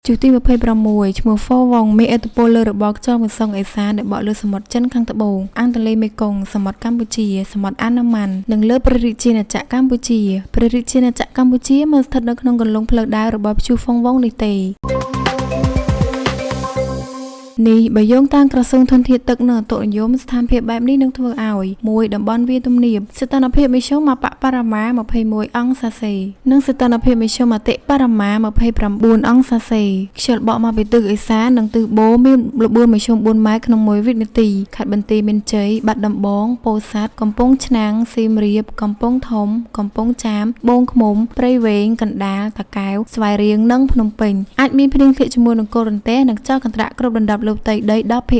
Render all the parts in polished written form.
ព្យុះទី26ឈ្មោះហ្វូវងមានឥទ្ធិពលលើរបបខ្យល់មូសុងឦសានដែលបក់លើសមុទ្រចិនខាងត្បូង អាងទន្លេមេគង្គ សមុទ្រកម្ពុជា សមុទ្រអាណ្ដាម៉ាន់ និងលើព្រះរាជាណាចក្រកម្ពុជា។ ព្រះរាជាណាចក្រកម្ពុជាមិនស្ថិតនៅក្នុងគន្លងផ្លូវដែររបស់ព្យុះហ្វុងវងនេះទេ។ នេះបើយោងតាមក្រសួងធនធានទឹកនិងឧតុនិយមស្ថានភាពបែបនេះនឹងធ្វើឲ្យ1តំបន់វាលទំនាបសីតុណ្ហភាពមធ្យមអបបរមា21អង្សាសេ និងសីតុណ្ហភាពមធ្យមអតិបរមា29អង្សាសេ ខ្យល់បក់មកពីទិសឦសាននិងទិសបូរមានល្បឿនមធ្យម4ម៉ែត្រក្នុង1វិនាទី ខេត្តបន្ទាយមានជ័យ បាត់ដំបង ពោធិ៍សាត់ កំពង់ឆ្នាំង សៀមរាប កំពង់ធំ កំពង់ចាម ត្បូងឃ្មុំ ព្រៃវែង កណ្ដាល តាកែវ ស្វាយរៀង និងភ្នំពេញ អាចមានភ្លៀងធ្លាក់ជាមួយនឹងគោរន្ទះនិងខ្យល់កន្ត្រាក់គ្រប់ដណ្ដប់លើផ្ទៃដី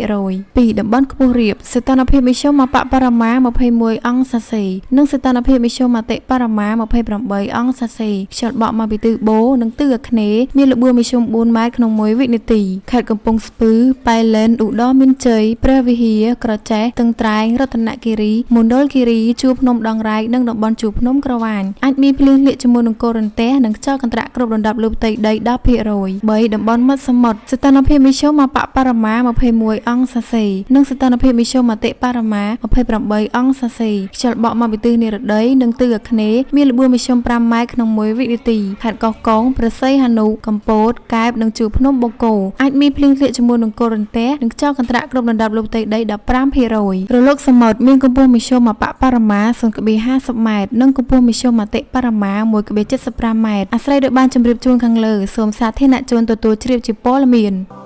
10% 2តំបន់ខ្ពស់រាបសីតុណ្ហភាពមធ្យមអបបរមា21អង្សាសេ និងសីតុណ្ហភាពមធ្យមអតិបរមា28អង្សាសេ ខ្យល់បក់មកពីទិសបូរនិងទិសអាគ្នេយ៍មានល្បឿនមធ្យម4ម៉ែត្រក្នុង1វិនាទី ខេត្តកំពង់ស្ពឺ ប៉ៃលិន ឧត្តរមានជ័យ ព្រះវិហារ ក្រចេះ ស្ទឹងត្រែង រតនគិរី មណ្ឌលគិរី ជួរភ្នំដងរែក និងតំបន់ជួរភ្នំក្រវាញ អាចមានភ្លៀងធ្លាក់ជាមួយនឹងគោរន្ទះនិងខ្យល់កន្ត្រាក់គ្រប់ដណ្ដប់លើផ្ទៃដី10% 3តំបន់មាត់សមុទ្រសីតុណ្ហភាពមធ្យមអបបរមា21អង្សាសេ និងសីតុណ្ហភាពមធ្យមអតិបរមា28អង្សាសេ ខ្យល់បក់មកពីទិសនិរតីនិងទិសអាគ្នេយ៍មានល្បឿនមធ្យម5ម៉ែត្រក្នុង1វិនាទី ខេត្តកោះកុង ព្រះសីហនុ កំពត កែប និងជួរភ្នំបូកគោ អាចមានភ្លៀងធ្លាក់ជាមួយនឹងគោរន្ទះនិងខ្យល់កន្ត្រាក់គ្រប់ដណ្ដប់លើផ្ទៃដី15%។ រលកសមុទ្រមានកម្ពស់មធ្យមអបបរមា0.50ម៉ែត្រ និងកម្ពស់មធ្យមអតិបរមា1.75ម៉ែត្រ អាស្រ័យដោយបានជម្រាបជូនខាងលើ។ សូមសាធារណជនទទួលជ្រាបជាព័ត៌មាន។